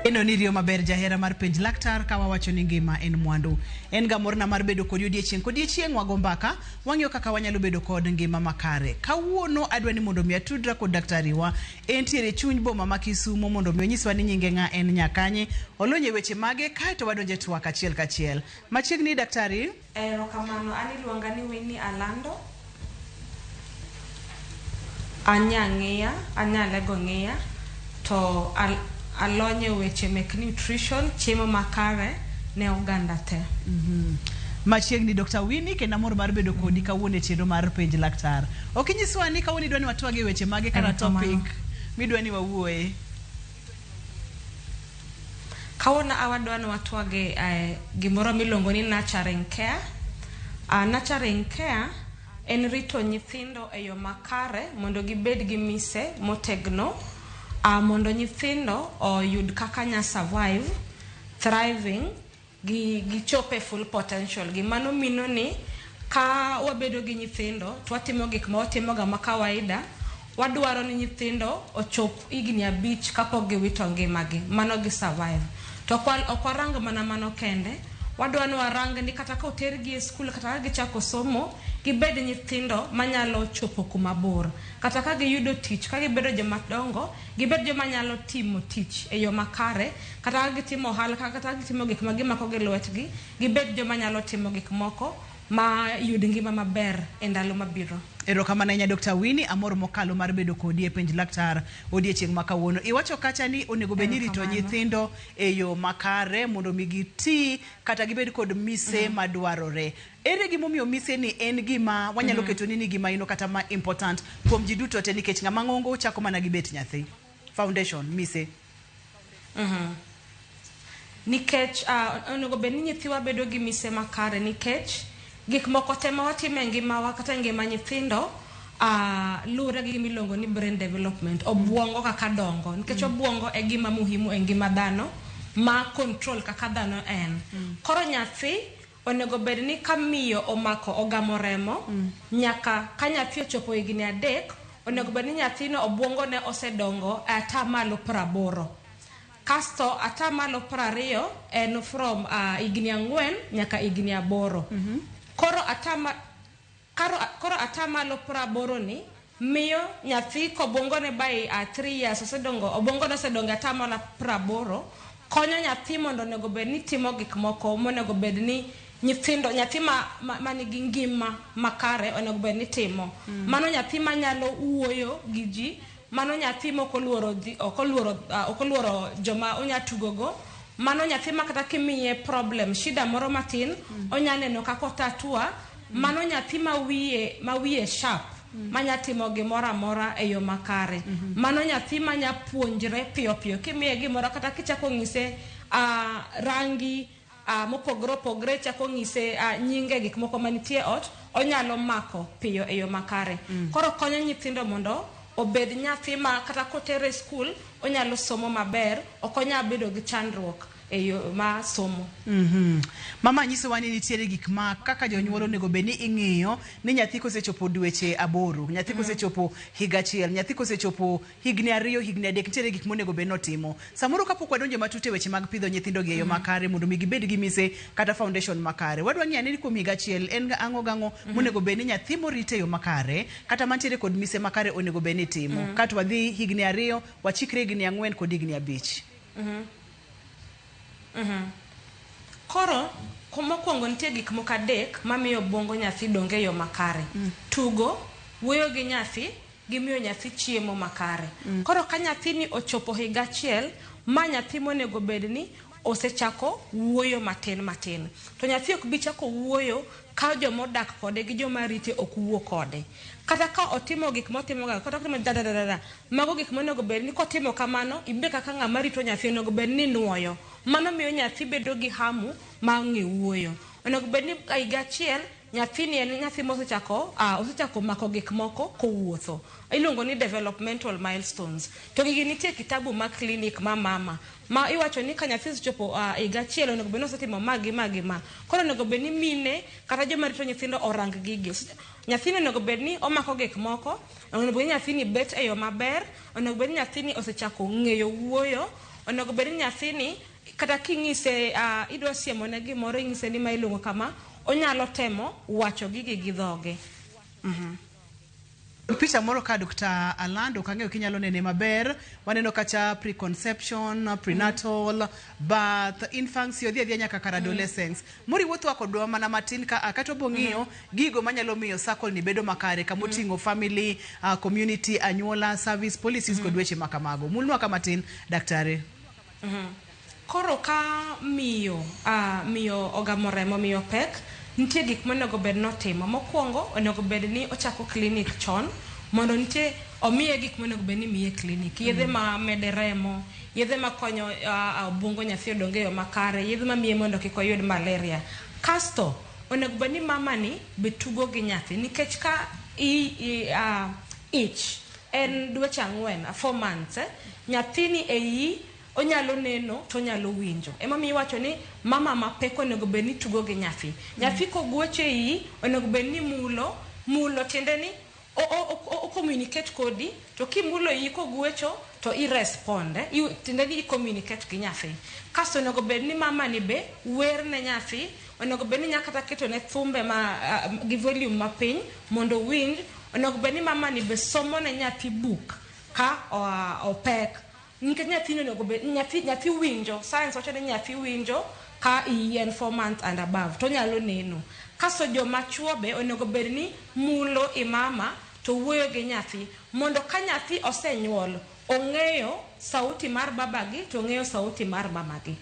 Eno ni riyo maber jahera mar penj laktar ka wawacho ni ngima en mwandu. En ga morna mar bedo kodi odiechieng' kodiechieng' wago mbaka, wang'iyo kaka wanyalo bedo kod ngima makare. Kawuono adwa ni mondo mi atudra kod daktari wa, entiere e chuny boma ma Kisumo mondo mi onyiswa ni nyinge ng'a en nyakanye, olony e weche mage kaeto wadonje twak achiel kachiel. Machiegni daktari. Erokamano, an iluonga ni Winnie Alando. An nyang'iya, an nyalego ng'iya to alony e weche mek nutrition, chiemo makare ne oganda te. Machiegni Dr. Winnie kendo amor mar bedo kodi kawuono e chenro mar penj laktar. Ok inyiswa ni kawuono idwa ni watwag e weche mage kata topic midwa ni wawuoye. Kawuono awadwa ni watwag e gimoro miluongo ni nurturing care. Nurturing care en rito nyithindo e yo makare mondo gibed gi mise motegno, mondo nyithindo oyud kaka nya survive, thriving, gi gichop e full potential gi. Mano mino ni ka wabedo gi nyithindo to watimo gik ma watimoga ma kawaida, wadwaro ni nyithindo ochop higni 5 kapok giwito ngimagi, mano gi survive. To ok warang mana mano kende, wadwa ni warang ni kata ka otergi e skul kata ka gichako somo, gibed nyithindo manyalo chopo kuma bor. Kata ka giyudo tich, ka gibedo joma dongo, gibed joma nyalo timo tich e yo makare, kata ka gitimo ohala, kata ka gitimo gik ma gimako gi lwetgi, gibed joma nyalo timo gik moko ma yud ngima maber e ndalo mabiro. Erokamano ahinya Dr. Winnie, amor mokalo mar bedo kodi e penj laktar odiechieng' ma kawuono. Iwacho kacha ni onego bed ni irito nyithindo e yo makare mondo mi giti kata gibed kod mise madwarore. Ere gimomiyo mise ni en gima wanyalo keto ni ni gima ino kata ma important kuom ji duto te nikech ng'ama ng'ongo chako mana gi bet nyathi. Foundation, mise. Nikech onego bed ni nyithiwa bedo gi mise makare nikech gik moko te ma watimo e ngimawa kata e ngima nyithindo luwore gi gima iluongo ni brain development, obuongo kaka dongo. Nikech obuongo e gima muhimu e ngima dhano ma control kaka dhano en. Koro nyathi onego bed ni ka miyo omako ogamo remo, nyaka ka nyathi ochopo higni 3, onego bed ni nyathino obuongo ne osedongo e 80%. Kasto 20% en from higni 4 nyaka higni 8. Koro koro 80% ni miyo nyathi kobwongo ne by 3 years osedongo, obwongo ne osedongo 80%, konyo nyathi mondo onego bed ni timo gik moko monego bed ni nyithindo, nyathi ma nigi ngima makare onego bed ni timo. Mano nyathi manyalo wuoyo gi ji, mano nyathi mok oluoro dhi, ok oluoro, ok oluoro joma onya tugogo. Mano nyathi ma kata kimiye problem, shida moro matin, onya neno kaka otatua. Mano nyathi ma wiye sharp, manya timo gimoro amora e yo makare. Mano nyathi manya puonjre piyo piyo. Kimiye gimoro kata kichako ng'ise rangi mopogore opogore, chako ng'ise nyinge gik moko manitie ot, onyalo mako piyo e yo makare. Koro konyo nyithindo mondo obed nyathi ma kata kotere e skul onyalo somo maber, ok onyal bedo gi chandruok e yo ma somo. Mama nyisowa ni nitiere gik ma kaka jonyuol onego bed ni ing'iyo ni nyathi kosechopo dweche 8, nyathi kosechopo higa 1, nyathi kosechopo higni 2, higni 3, nitiere gik monego bed ni otimo. Samoro kapok wadonjo matut e weche mag pidho nyithindo gi e yo makare mondo mi gibed gi mise kata foundation makare. Wadwa ng'iyo ni kuom higa 1 en ang'o gang'o monego bed ni nyathi morit e yo makare kata mantiere kod mise makare onego bed ni timo. Kato wadhi higni 2, wachikre higni 4 kod higni 5. Koro mokwongo nitie gik moko 3 mamiyo obwongo nyathi dongo e yo makare. Tugo, wuoyo gi nyathi, gi miyo nyathi chiemo makare. Koro ka nyathini ochopo higa 1, ma nyathi monego bed ni osechako wuoyo matin matin. To nyathi ok bi chako wuoyo ka joma odak kode gi joma rite ok wuo kode. Kata ka otimo gik motimoga, kata otimo da da da da, mago gik monego bed ni kotimo kamano, ibe kaka ng'ama rito nyathi onego bed ni nuoyo. Mano miyo nyathi bedo gi hamu mar ng'e wuoyo. Onego bed ni higa 1, nyathini en nyathi mosechako osechako mako gik moko kowuotho. Iluongo ni developmental milestones. To gigi nitie kitabu ma clinic ma mama ma iwacho ni ka nyathi osechopo higa 1 onego bed ni osetimo ma gi ma gi ma. Koro onego bed ni mine kata joma rito nyithindo orang gigi. Nyathini onego bed ni omako gik moko, onego bed ni nyathini bet e yo maber, onego bed ni nyathini osechako ng'eyo wuoyo, Onego bed ni nyathini kata king'ise idwa siemone gimoro, ing'ise ni ma iluongo kama, onyalo temo wacho gigi gi dhoge. Picha moro ka Dr. Alando ok ang'eyo kinyalo nene maber. Waneno kacha preconception, prenatal, birth, infancy, odhi adhiya nyaka kar adolescence. Mori wuotho kodwa mana matin ka kata obo ng'iyo gigo manyalo miyo circle ni bedo makare kamoting'o family, community, anyuola, service, policies kod weche makamago. Mulnwa ka matin, daktari. Koro ka miyo miyo ogamo remo, miyo pek, nitie gik monego bed notimo. Mokwongo, onego bed ni ochako klinik chon mondo nitie omiye gik monego bed ni miye klinik. Yedhe ma mede remo, yedhe makonyo obwongo nyathi odong e yo makare, yedhe mamiye mondo kik oyud malaria. Kasto, onego bed ni mama ni be tugo gi nyathi nikech ka ich en dweche 4, 4 months, eh? Nyathini e iyi onyalo neno to onyalo winjo. Emomiyo iwacho ni mama mapek onego bed ni tugo gi nyathi. Nyathi kogwecho e iyi, onego bed ni mulo, mulo tiende ni o communicate kodi, to kimulo iyi kogwecho to i respond, eh? Tiende ni i communicate gi nyathi. Kasto onego bed ni mama ni be wer ne nyathi, onego bed ni nyaka kata keto ne thumbe ma gi volume mapiny mondo owinj. Onego bed ni mama ni be somo ne nyathi buk ka opek. Nikech nyathino onego bed nyathi winjo, science wacho ni nyathi winjo ka iyi en 4 months and above to onyalo neno. Kasto joma chuo be onego bed ni mulo i mama to wuoyo gi nyathi mondo ka nyathi osenyuol ong'eyo sauti mar babagi to ong'eyo sauti mar mamagi.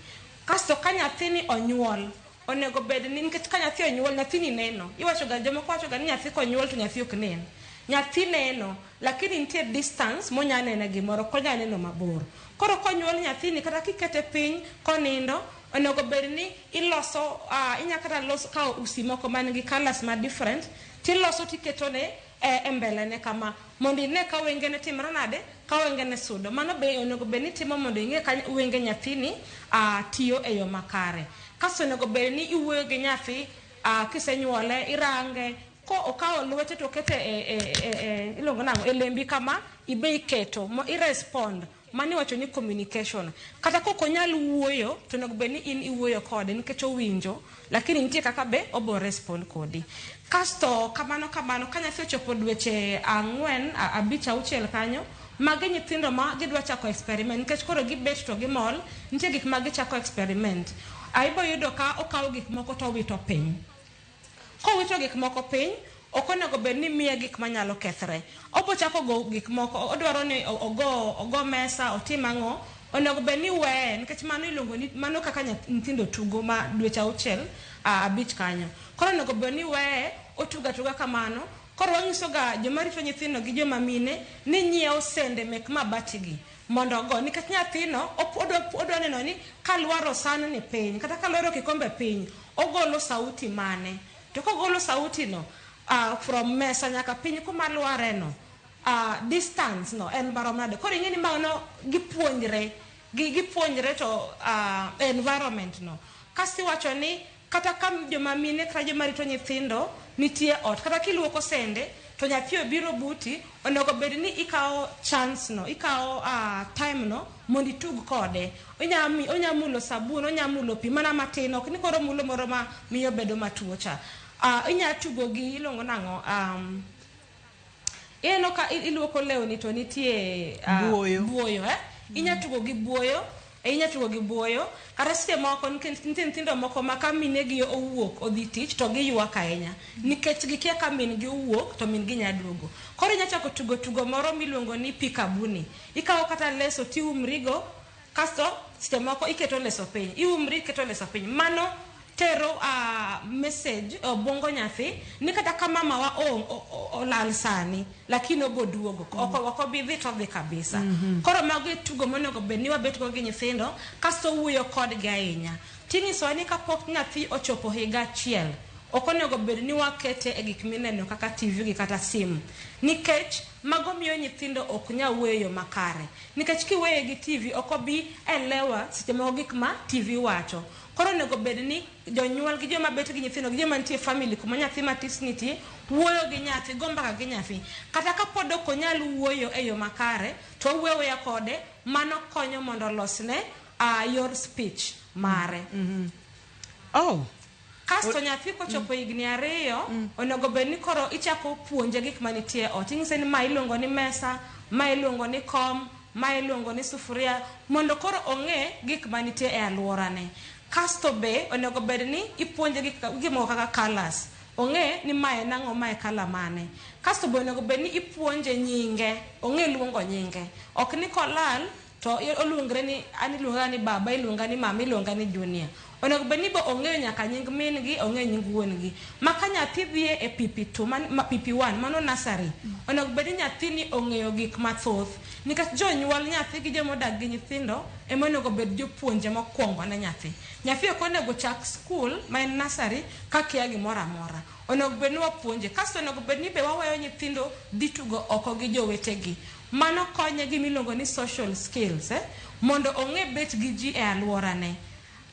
Kasto ka nyathini onyuol onego bed ni nikech ka nyathi onyuol nyathini neno. Iwacho ga, jomoko wacho ga ni nyathi konyuol to nyathi ok nen. Nyathi neno, lakini nitie distance monya nene gimoro, ok onya neno mabor. Koro konyuol nyathini kata kikete piny konindo, onego bed ni iloso, inya kata loso kawo usi moko man gi colours ma different, tiloso tiketone e mbele ne kama mondo ine ka wengene timre nade, ka wengene sudo. Mano be onego bed ni itimo mondo ing'e ka wenge nyathini tiyo e yo makare. Kasto onego bed ni iwuoyo gi nyathi kisenyuole, irange ko okawo lwete to okete e iluongo nang'o, e lembi kama ibe iketo mo i respond. Mano iwacho ni communication. Kata kok onyal wuoyo to onego bed ni in iwuoyo kode nikech owinjo, lakini nitie kaka be obo respond kodi. Kasto kamano kamano ka nyathi ochopo dweche 4, 5, 6 kanyo, magi nyithindo ma gidwa chako experiment nikech koro gibet to gimol, nitie gik ma gichako experiment. Ibo yudo ka okawo gik moko to owito piny. Kowito gik moko piny, ok onego bed ni miye gik manyalo kethre. Obo chako go gik moko, odwaro ni ogo mesa, otim ang'o, onego bed ni weye nikech mano iluongo ni mano kaka nyithindo tugo ma dweche 6, 5 kanyo. Koro onego bed ni weye otugo atuga kamano. Koro wanyiso ga joma rito nyithindo gi joma mine ni nyiewo sende mek mabati gi mondo ogo nikech nyathino odwa neno ni kalwaro san ni piny kata kalwaro kikombe piny ogolo sauti mane, to kogolo sauti no from mesa nyaka piny kuma lware no, distance no en marom nade. Koro ing'e ni mano gipuonjre gipuonjre to environment no. Kasto iwacho ni kata ka joma mine kata joma rito nyithindo nitie ot, kata kiluoko sende to nyathi obiro buti, onego bed ni ikawo chance no, ikawo time no mondo itug kode. Onya mulo sabun, onya mulo pi mana matin, ok ni koro mulo moro ma miyo bedo matuo cha. Inya tugo gi iluongo nang'o, ineno ka iluoko lewni to nitie Buoyo. Buoyo, eh? Inya tugo gi buoyo, inya tugo gi buoyo. Kata seche moko nikech nitie nyithindo moko ma ka minegi owuok odhi tich to giywak ahinya nikech gikia ka min gi owuok to min gi nya duogo. Koro inya chako tugo tugo moro miluongo ni peekaboo. Ikawo kata leso tiumrigo, kasto seche moko iketo leso piny, iumri, iketo leso piny. Mano tero message e obwongo nyathi ni kata ka mamawa olal sani, lakini obo duogo, ok obi dhi to odhi kabisa. Koro mago e tugo monego bed ni wabet go gi nyithindo, kasto wuoyo kodgi ahinya. Ting'isowa ni kapok nyathi ochopo higa achiel, Ok onego bed ni wakete e gik mineno kaka TV gi kata simu. Nikech mago miyo nyithindo ok nyal wuoyo e yo makare. Nikech kiweye gi TV ok obi elewa seche moko gik ma TV wacho. Koro onego bed ni jonyuol gi joma bet gi nyithindo gi joma nitie e family kuma nyathi matis nitie wuoyo gi nyathi, go mbaka gi nyathi. Kata ka pod ok onyal wuoyo e yo makare to wawuoyo awuoya kode, mano konyo mondo olosne yor speech mare. Oh. Kasto nyathi kochopo higni 2, onego bed ni koro ichako puonje gik manitie e ot. Inyise ni ma iluongo ni mesa, ma iluongo ni kom, ma iluongo ni sufuria, mondo koro ong'e gik manitie e alworane. Kasto be onego bed ni ipuonje gik moko kaka colours. Ong'e ni mae en ang'o, mae colour mane. Kasto be onego bed ni ipuonje nyinge, ong'e luongo nyinge. Ok ni kolal to oluongre ni an iluonga ni baba, iluonga ni mama, iluonga ni junior. Onego bed ni be ong'eyo nyaka nying min gi, ong'eyo nying wuon gi. Ma ka nyathi dhi e PP2, PP1, mano nursery, onego bed ni nyathini ong'eyo gik mathoth. Nikech jonyuol nyathi gi joma odak gi nyithindo ema onego bed jopuonje mokwongo ne nyathi. Nyathi ok onego chak skul ma en nursery ka kia gimoro amora. Onego bed ni wapuonje. Kasto onego bed ni be waweyo nyithindo dhi tugo oko gi jowetegi. Mano konye gima iluongo ni social skills, mondo ong'e bet gi ji e alworane.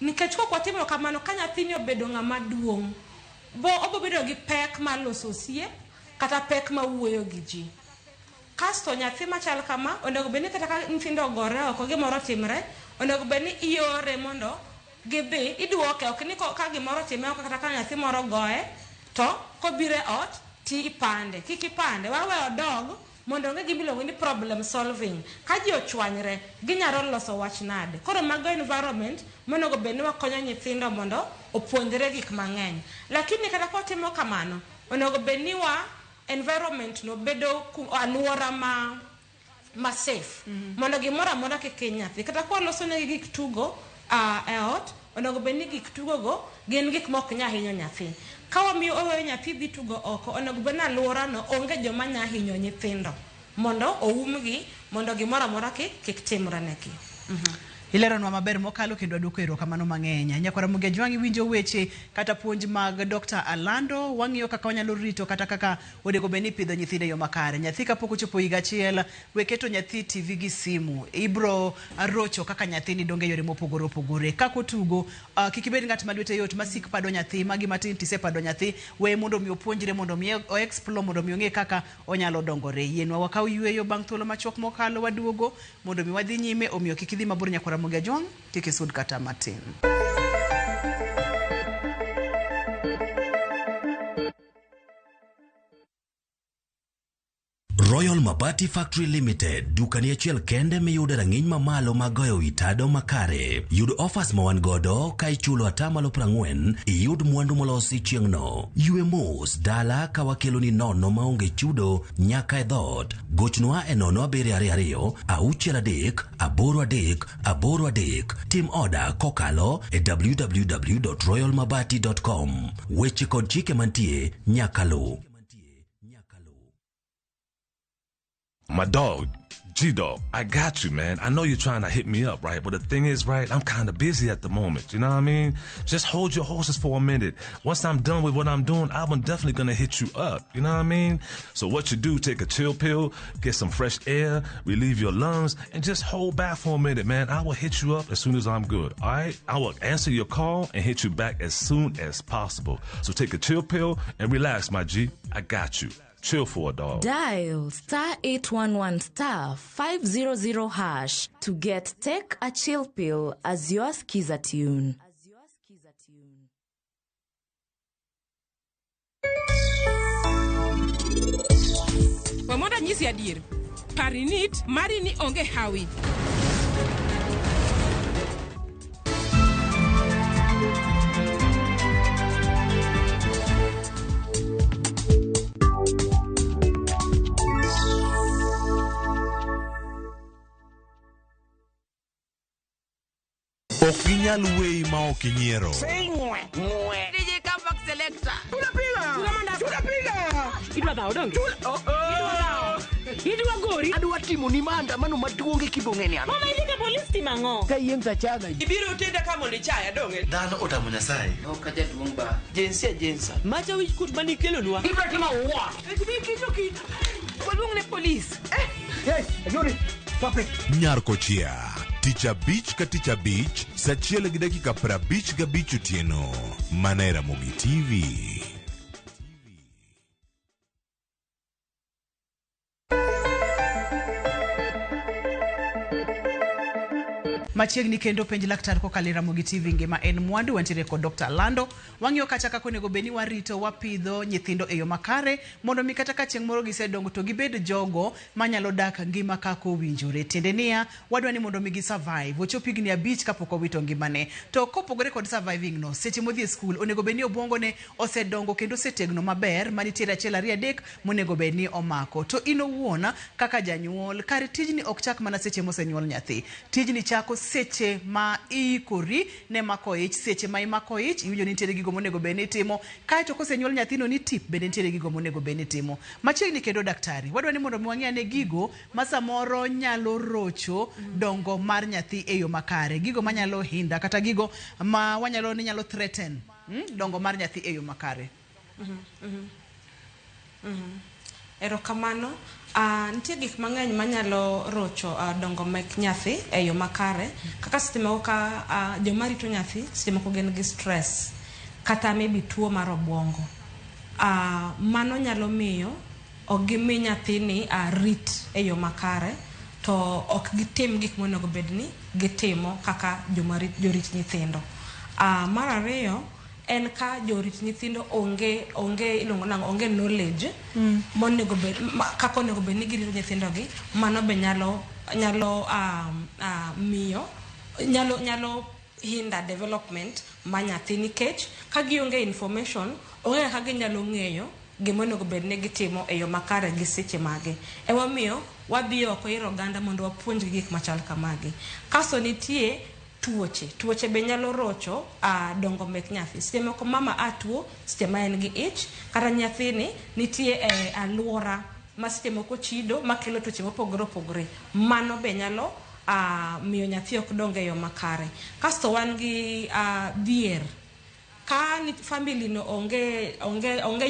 Nikech kok watimo kamano, ka nyathini obedo ng'ama duong', bo obo bedo gi pek mar loso osiep kata pek mar wuoyo gi ji. Kasto nyathi machal kama, onego bed ni kata ka nyithindo ogore oko, gimoro otimre, onego bed ni iore mondo gidhi, iduoke, ok ni ka gimoro otimre oko kata ka nyathi moro goye, to kobiro e ot, ti ipande. Kik ipande, wawe odog mondo ong'e gima iluongo ni problem solving. Ka ji ochwanyre, ginyalo loso wach nade. Koro mago environment monego bed ni wakonyo nyithindo mondo opuonjre gik mang'eny. Lakini kata kwatimo kamano, onego bed ni wa environment no bedo alwora ma safe. Mondo gimoro amora kik hiny nyathi. Kata kwaloso negi gik tugo e ot, onego bed ni gik tugo go gin gik ma ok nyal hinyo nyathi. Ka wamiyo oweyo nyathi dhi tugo oko, onego bed ni alwora no onge joma nya hinyo nyithindo mondo oumgi, mondo gimoro amora kik timre negi. Ileronwa maber mokalo kendo aduoko erokamano mang'eny. Nyakwara Ramogi Ajwang' iwinjo weche kata puonj mag Dr. Alando, wang'iyo kaka wanyalo rito kata kaka onego bed ni ipidho nyithindo e yo makare. Nyathi kapok ochopo higa achiel, we keto nyathi TV gi simu. Ibro rocho kaka nyathini dongo e yore mopogore opogore. Kaka otugo, kik ibed ng'at ma lwete yot masik pado nyathi, magi matin tisepado nyathi, we mondo mi opuonjre, mondo mi o explore, mondo mi ong'e kaka onyalo dongore. Yienwa wakaw yueyo bang' thuolo machuok mokalo waduogo mondo mi wadhi nyime, omiyo kik idhi mabor nyakwara Ramogi Ajwang', kik isud kata matin. Royal Mabati Factory Limited, dukani achiel kende miyude rang'iny mamalo mag goyo wi tado makare. Yud offers ma wan godo ka ichulo 40%, iyud mwandu molosi chieng'no. Ywe mos dala ka wakeloni nono maonge chudo nyaka e dhoot. Gochnwa e 0722 63 83 83. Tim oda kokalo e www.royalmabati.com. Weche kod chike mantie nyaka luw. My dog, G-Dog, I got you, man. I know you're trying to hit me up, right? But the thing is, right, I'm kind of busy at the moment. You know what I mean? Just hold your horses for a minute. Once I'm done with what I'm doing, I'm definitely going to hit you up. You know what I mean? So what you do, take a chill pill, get some fresh air, relieve your lungs, and just hold back for a minute, man. I will hit you up as soon as I'm good, all right? I will answer your call and hit you back as soon as possible. So take a chill pill and relax, my G. I got you. Chill for a dog. Dial star 811 star 500 hash to get Take a Chill Pill as your skiza tune. We mondo anyisi adier, parinit mari ni onge hawi. Ok ginyal weyi ma ok inyiero. DJ Comeback Selector. Tunapiga. Idwa dhawo donge? Idwa dhawo. Idwa gori. Adwa timo ni maandamano maduong' e Kibong'eni an. Mama idhi Polis timo ang'o? Ka yiem tachaga. Ibiro tenda ka mondo ichaya dong'e. Dhano otamo Nyasaye. Ok ajaduong' ba. Jinsia jinsa. Macha wich kuot mane ikelonwa. Ibiro timo what? Waluong ne polis. Hey, Ajuri. Stop it. Nyarkochia. Tich abich ka tich abich, sa 1:55 otieno. Mana e Ramogi TV. Machiegni kendo penj laktar kokalo e Ramogi TV ngima en mwandu wantiere kod Dr. Lando. Wang'iyo kacha kaka onego bed ni warito wapidho nyithindo e yo makare mondo mi kata ka chieng' moro gisedongo to gibed jogo manyalo dak ngima kaka owinjore. Tiende niya, wadwa ni mondo mi gi survive. Ochop higni 5 kapok owito ngimane. To kopogore kod surviving no, seche modhi e skul onego bed ni obwongone osedongo kendo osetegno maber manitiere 1 2 3 monego bed ni omako. To in owuon kaka janyuol, kar tijni ok chak mana seche mosenyuol nyathi. Tijni chako seche ma iikori ne mako ich, seche ma imako ich, iwinjo ni nitiere gigo monego bed ni itimo, kaeto kosenyuol nyathino ni tip bende nitiere gigo monego bed ni itimo. Machiegni kendo daktari, wadwa ni mondo mi wang'i ane gigo ma samoro nyalo rocho dongo mar nyathi e yo makare, gigo manyalo hinda kata gigo ma wanyalo ni nyalo threaten dongo mar nyathi e yo makare. Erokamano. Nitie gik mang'eny manyalo rocho dongo mek nyathi e yo makare. Kaka seche moko ka joma rito nyathi seche moko gin gi stress kata maybe tuo mar obwongo. Mano nyalo miyo ok gimi nyathini rit e yo makare to ok gitim gik monego bed ni gitimo kaka joma jorit nyithindo. Mar ariyo en ka jorit nyithindo onge iluongo nang'o, onge knowledge monego bed kaka onego bed ni girito nyithindo gi, mano be nyalo miyo nyalo hinder development ma nyathi nikech ka gionge information onge kaka ginyalo ng'eyo gima onego bed ni gitimo e yo makare gi seche mage. Emomiyo wadhi oko ir oganda mondo wapuonjgi gik machal kamagi. Kasto nitie tuoche be nyalo rocho dongo mek nyathi. Seche moko mama tuo seche ma en gi ich kata nyathini nitie e alwora ma seche moko chido makelo tuoche mopogore opogore. Mano be nyalo miyo nyathi ok dong e yo makare. Kasto wan gi dhier. Ka family no onge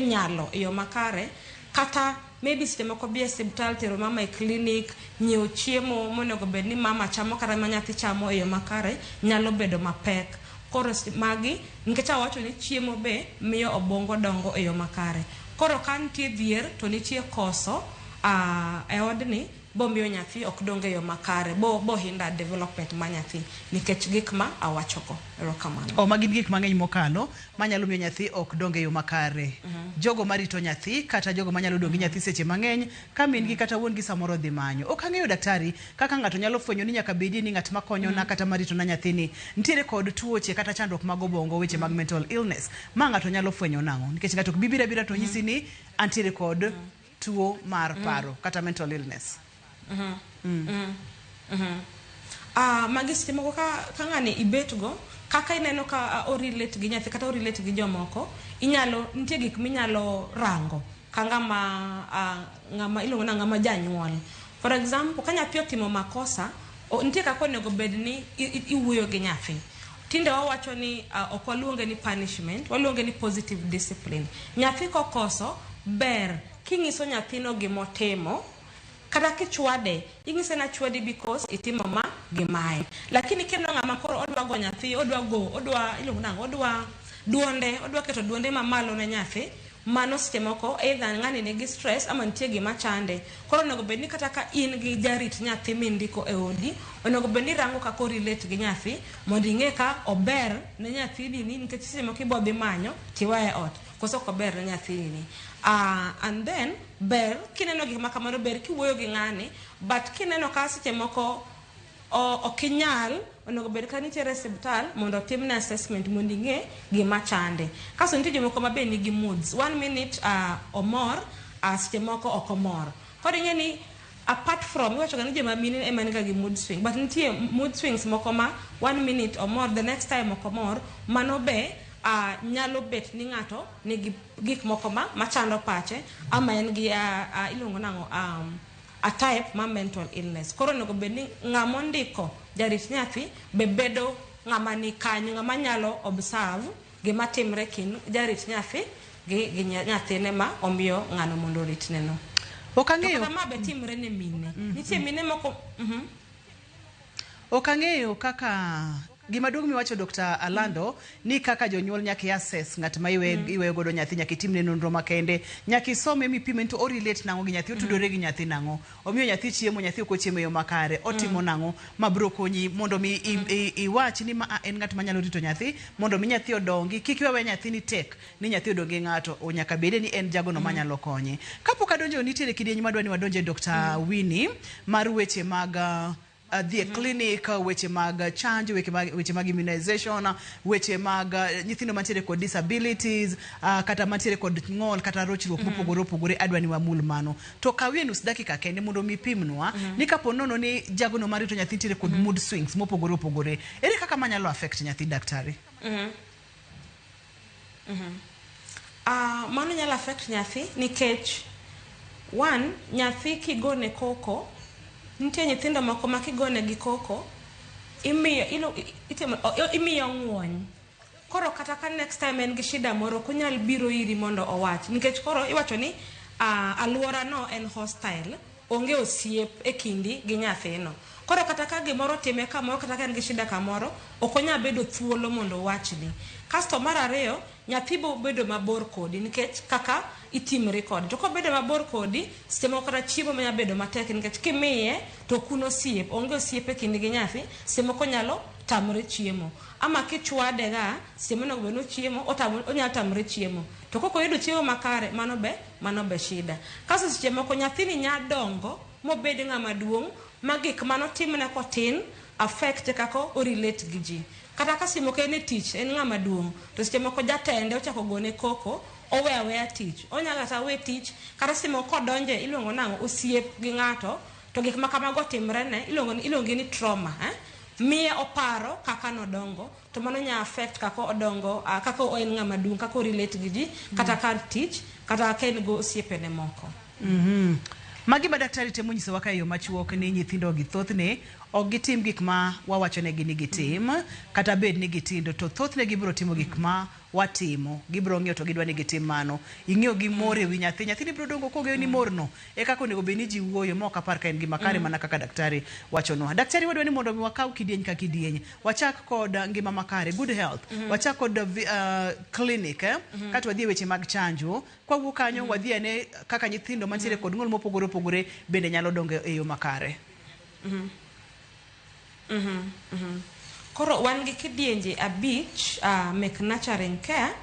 nyalo e yo makare, kata maybe seche moko bi e osiptal tero mama e clinic, nyiewo chiemo monego bed ni mama chamo kata ma nyathi chamo e yo makare nyalo bedo mapek. Koro magi nikech awacho ni chiemo be miyo obwongo dongo e yo makare. Koro ka nitie dhier to nitie koso e odni bo miyo nyathi ok dong e yo makare, bo hinder development ma nyathi nikech gik ma awachogo. Erokamano. Magi gik mang'eny mokalo manyalo miyo nyathi ok dong e yo makare. Jogo marito nyathi kata jogo manyalo dong gi nyathi seche mang'eny ka min gi kata wuon gi samoro dhi manyo. Ok ang'eyo daktari kaka ng'ato nyalo fwenyo ni nyaka bedie ni ng'at makonyo na kata marito na nyathini nitiere kod tuoche kata chandruok mag obwongo, weche mag mental illness. Ma ng'ato nyalo fwenyo nang'o? Nikech ng'ato ok bi biro abira to nyisi ni antiere kod tuo mar paro kata mental illness. Magi seche moko ka ng'ani ibetgo kaka ineno ka orelate gi nyathi kata orelate gi jomoko, inyalo nitie gik minyalo rango ka ng'ama iluongo na ng'ama janyuol. For example, ka nyathi otimo makosa, nitie kaka onego bed ni iwuoyo gi nyathi. Tinde wawacho ni ok waluonge ni punishment, waluonge ni positive discipline. Nyathi kokoso ber king'iso nyathino gimotimo, kata kichwade, ing'ise na chwadi because itimo ma gi mae. Lakini kineno ng'ama koro odwa go nyathi, odwa go, odwa iluongo nang'o, odwa duonde, odwa keto duonde mamalo ne nyathi, mano seche moko either ng'ani nigi stress ama nitie gima chande. Koro onego bed ni kata ka in gi jarit nyathi mindiko e odi, onego bed ni rango kaka orelate gi nyathi mondo ing'e ka ober ne nyathini ni, nikech seche moko ibo dhi manyo tiweye ot koso ok ober ne nyathini ni. And then ber kineno gik ma kamano, ber kiwuoyo gi ng'ani, but kineno ka seche moko ok inyal, onego bed ka nitiere osiptal mondo otimne assessment mondo ing'e gima chande. Kasto nitie jomoko ma be nigi moods. 1 minute omor, seche moko ok omor. Koro ing'e ni apart from iwacho ga ni joma mine ema niga gi mood swing, but nitie mood swings moko ma 1 minute omor, the next time ok omor, mano be nyalo bet ni ng'ato nigi gik moko ma machando pache ama en gi iluongo nang'o, a type mar mental illness. Koro onego bed ni ng'ama ondiko jarit nyathi be bedo ng'ama ni kanyo, ng'ama nyalo observe gima timre kind jarit nyathi gi nyathine ma omiyo ng'ano mondo oritne no. Ok To ang'eyo kata ma be timre ne mine. Nitie mine moko Ok ang'eyo kaka gima duong' miwacho Dr. Alando ni kaka jonyuol nyaka i-assess ng'at ma iweyo godo nyathi, nyaka itimne nonro makende, nyaka isome mipime to o-relate nang'o gi nyathi, otudore gi nyathi nang'o, omiyo nyathi chiemo, nyathi ok ochiemo e yo makare, otimo nang'o ma biro konyi mondo mi iwach ni ma en ng'at manyalo rito nyathi mondo mi nyathi odongi, kik iwe nyathi ni tek ni nyathi odong gi ng'ato, nyaka bede ni en jagono manyalo konye. Kapok adonjo, nitiere kidieny madwa ni wadonje Dr. Winnie mar weche mag dhi e clinic, weche mag chanjo, weche mag immunization, weche mag nyithindo mantiere kod disabilities, kata mantiere kod ng'ol kata rochruok mopogore opogore. Adwa ni wamul mano. To kawie nus dakika kende mondo mi pimnwa ni kapo nono ni jagono marito nyathi nitiere kod mood swings mopogore opogore, ere kaka manyalo affect nyathi, daktari? Mano nyalo affect nyathi nikech one, nyathi kigone koko, nitie nyithindo moko ma kigone gi koko imiyo imiyo ng'uony. Koro kata ka next time en gi shida moro, ok onyal biro iri mondo owach, nikech koro iwacho ni aluora no en hostile, onge osiep e kindi gi nyathino. Koro kata ka gimoro time kamoro, kata ka en gi shida kamoro, ok onyal bedo thuolo mondo owachni. Kasto mar ariyo, nyathi bo bedo mabor kodi nikech kaka itimri kode. To kobedo mabor kodi, seche moko kata chiemo nyalo bedo matek nikech kimiye to ok un osiep, onge osiep e kindi gi nyathi, seche moko nyalo tamre chiemo. Ama kichwade ga, seche monego bed ni ochiemo, onyalo tamre chiemo. To kok oyudo chiemo makare, mano be shida. Kasto seche moko nyathini nya dongo mobed ng'ama duong' ma gik manotimne kotin affect kaka o relate gi ji. Kata ka seche moko en e tich, en ng'ama duong', to seche moko jatende ochako gone koko, owe aweya tich. Onyalo kata we tich, kata seche moko kodonje iluongo nang'o, osiep gi ng'ato, to gik ma kamago otimre ne, iluongo ni trauma. Miye oparo kaka nodongo, to mano nya affect kaka odongo, kaka en ng'ama duong', kaka o relate gi ji, kata kar tich, kata ka en go osiepene moko. Magi ma daktari temo nyisowa ka e yo machuok ni nyithindo gi thothne ok gitim gik ma wawachonegi ni gitim, kata bed ni gitindo, to thothne gibiro timo gik ma watimo, gibiro ng'iyo to gidwa ni gitim mano. Ing'iyo gi mor e wi nyathi, nyathini biro dongo kong'eyo ni morno e kaka onego bed ni ji wuoyo, ma ok apar ka en gima kare mana kaka daktari wachonwa. Daktari, wadwa ni mondo mi wakaw kidieny ka kidieny. Wachak kod ngima makare, good health. Wachak kod clinic, kato wadhi e weche mag chanjo. Kwawuok kanyo wadhi ane kaka nyithindo mantiere kod ng'ol mopogore opogore bende nyalo dongo e yo makare. Koro wan gi kidienje abich mek nurturing care.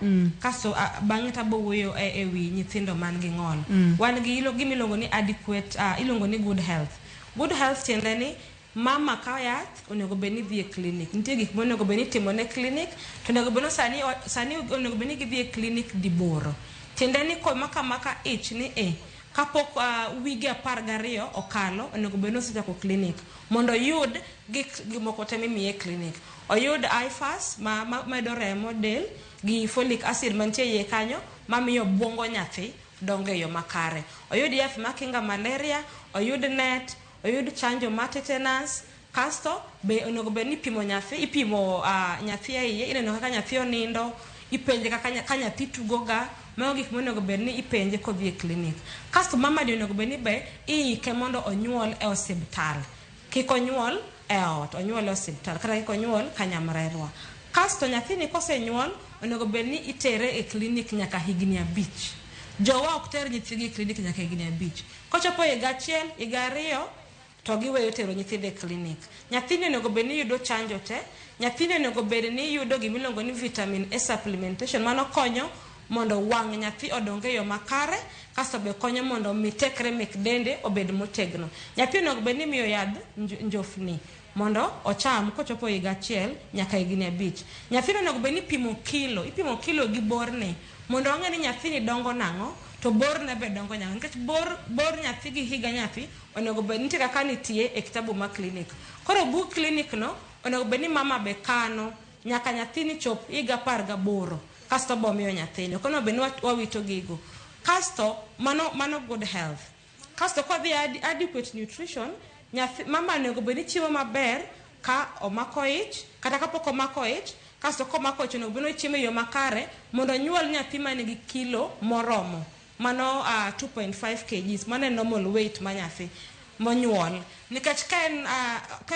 Kasto bang'e tabo wuoyo e wi nyithindo man gi ng'ol. Wan gi gima iluongo ni adequate, iluongo ni good health. Good health tiende ni mama ka yath onego bed ni dhi e clinic. Nitie gik monego bed ni itimo ne clinic, to onego bed ni sani onego bed ni gidhi e clinic diboro. Tiende ni komaka maka ich ni e kapok wige 12 okalo, onego bed ni osechako clinic mondo oyud gik moko te mimiye e clinic. Oyud IFAS ma medo remo del gi folic acid mantie iye kanyo mamiyo obwongo nyathi dongo e yo makare. Oyud yath makinga malaria, oyud net, oyud chanjo mar tetanus. Kasto be onego bed ni ipimo nyathi, ipimo nyathi e iye, ineno kaka nyathi onindo, ipenje kaka ka nyathi tugo ga, mago gik monego bed ni ipenje kodhi e clinic. Kasto mama ni onego bed ni be iike mondo onyuol e osiptal. Kik onyuol e ot, onyuol e osiptal, kata kik onyuol kanyamrerwa. Kasto nyathini kosenyuol, onego bed ni itere e clinic nyaka higni 5. Jowa ok ter nyithigi e clinic nyaka higni 5. Kochopo higa 1, higa 2, to giweyo tero nyithindo e clinic. Nyathini onego bed ni yudo chanjo te, nyathini onego bed ni yudo gimiluongo ni vitamin A supplementation, mano konyo mondo wang' nyathi odong e yo makare, kasto be konyo mondo mi tekre mek dende obed motegno. Nyathi onego bed ni imiyo yadh njofni mondo ocham kochopo higa 1 nyaka higni 5. Nyathino onego bed ni ipimo kilo, ipimo kilo gi borne mondo wang'e ni nyathini dongo nang'o to borne be dongo nang'o, nikech bor nyathi gi higa nyathi onego bed nitie kaka nitie e kitabu mar clinic. Koro bug clinic no onego bed ni mama be kano nyaka nyathini chop higa 18, kasto bo miyo nyathini. Ok onego bed ni wawito gigo. Kasto mano good health. Kasto kodhi adequate nutrition, nyathi mama onego bed ni chiemo maber ka omako ich kata kapok omako ich. Kasto komako ich, onego bed ni ochiemo e yo makare mondo onyuol nyathi manigi kilo moromo, mano 2.5 kgs. Mano e normal weight ma nyathi monyuol, nikech ka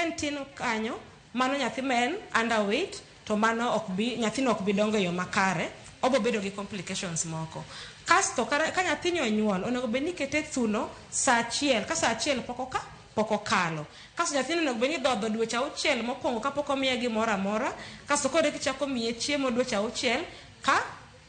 en tin kanyo, mano nyathi ma en underweight, to mano ok bi, nyathino ok bi dongo e yo makare, obo bedo gi complications moko. Kasto ka nyathini onyuol, onego bed ni ikete thuno saa 1 ka saa 1 pok okalo. Kasto nyathino onego bed ni dhodho dweche 6 mokwongo kapok omiye gimoro amora. Kasto koro eka ichako miye chiemo dweche 6 ka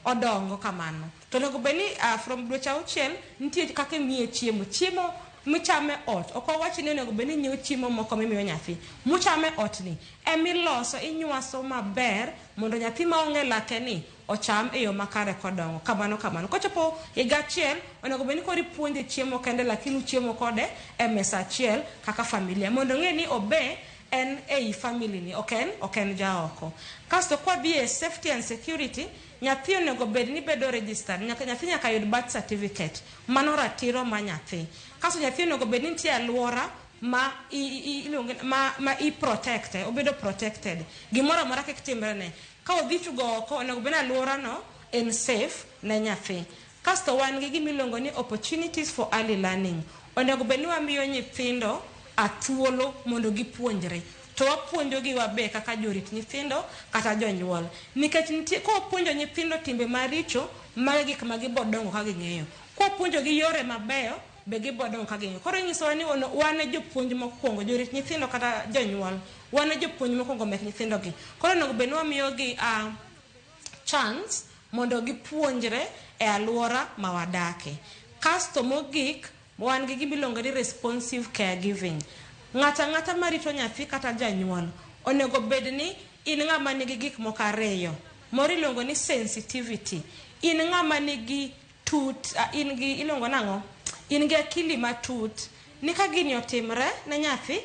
odongo kamano. To onego bed ni from dweche 6 nitie kaka imiye chiemo. Chiemo michame ot, ok wawach ni onego bed ni inyiewo chiemo moko mimiyo nyathi. Muchame ot ni emiloso, inywaso maber mondo nyathi maonge lake ni ocham e yo makare kodongo kamano kamano. Kochopo higa 1, onego bed ni koro ipuonje chiemo kende, lakini uchiemo kode e mesa achiel kaka familia, mondo ong'e ni obe en ei family ni, ok en jaoko. Kasto kwadhi e safety and security, nyathi onego bed ni bedo registered. Nyaka nyathi nyaka yud birth certificate, mano ratiro ma nyathi. Kasto nyathi onego bed ni nitie alwora ma iluonge ma i protect, obedo protected, gimoro amora kik timre ne. Ka odhi tugo oko, onego bed ni alwora no en safe ne nyathi. Kasto wan gi gimiluongo ni opportunities for early learning. Onego bed ni wamiyo nyithindo a thuolo mondo gipuonjre, to wapuonjogi wabe kaka jorit nyithindo kata jonyuol, nikech nitie kopuonjo nyithindo timbe maricho, mago gik ma gibodongo ka ging'eyo. Kopuonjogi yore mabeyo be gibodongo ka ging'eyo. Koro inyisowa ni wan e jopuonj mokwongo, jorit nyithindo kata jonyuol, wan e jopuonj mokwongo mek nyithindogi. Koro onego bed ni wamiyogi chance mondo gipuonjre e alwora ma wadake. Kasto mogik, wan gi gimiluongo ni responsive caregiving. Ng'ato ang'ata marito nyathi kata janyuol onego bed ni in ng'ama nigi gik moko ariyo. Moro iluongo ni sensitivity. In ng'ama nigi tut, in gi iluongo nang'o, in gi akili matut ni ka gini otimre ne nyathi,